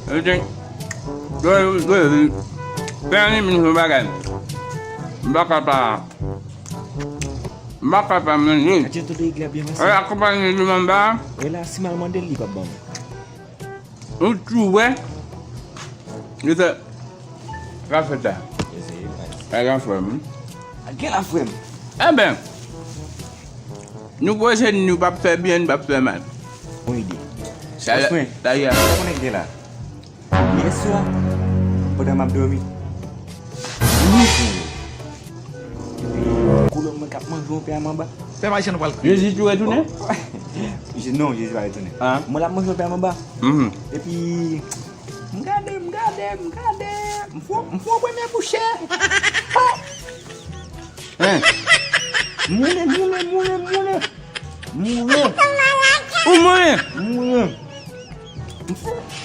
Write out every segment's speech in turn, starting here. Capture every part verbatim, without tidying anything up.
Yo te, yo, yo, yo, fè anyen vin fè bagay. M pa ka pa, m pa ka pa manje. Adye, tonton Iglè byen pase. Wè, akonpanye de manba. Wè la, si m al mande l, li p ap ban mwen. Ou tou wè. Li fè, pa fè sa. Ay, la frè m. Gen la frè m. Enben, nou poze nou p ap fè byen, nou p ap fè mal. Bon ide. Sa, sa, sa, sa konnen k gen la. Yè swa, pandan m ap dòmi, m ap sonje. Epi, kolòn mwen k ap manje yon pè a m anba. Fè machann pral kriye. Jezi tou retounen? Je-, non, Jezi pa retounen. Ah. Mwen l ap manje yon pè a m anba. Mhm. Epi, m gade, m gade, m gade. M fè, m fè yon premye bouche. Ha! Hein? Moule, moule, moule, moule. Moule. Ou moule? Moule.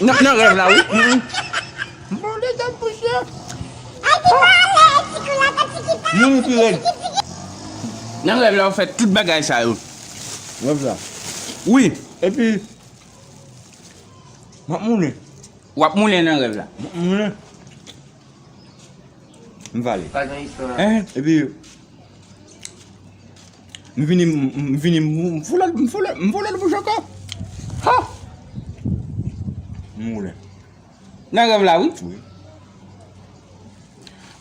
Nan, nan rèv la, wi. Mm, mm. Moule, tèt bouche. Moule pi rèd. Nan rèv la, ou fè tout bagay sa yo. Rèv la. Wi. Epi, m ap moule. W ap moule nan rèv la. M ap moule. M vale. Pa gen istwa. Hein? Epi, m vini, m, m vini, m, m foule, m foule, m foule l bouch ankò. Ha! M moule. Nan rèv la, wi. Wi.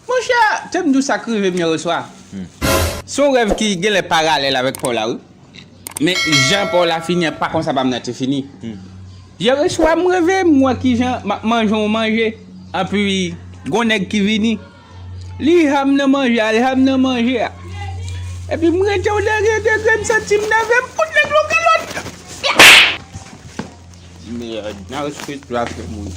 Monchè, te m di w sa k rive m yè oswa. Hmm. Se yon rèv ki genlè paralèl avèk pa w la, wi. Men jan pa w la fini an, pa konsa pa m nan te fini. Hmm. Yè oswa, m reve, m wè kijan m ap manje yon manje. Anpi, gon nèg ki vini. Li ham nan manje a, li ham nan manje a. Epi m rete yon degre, degre, m santi m nève, m fout nèg lo kalòt. Mèd, nan respè tou a fè moun.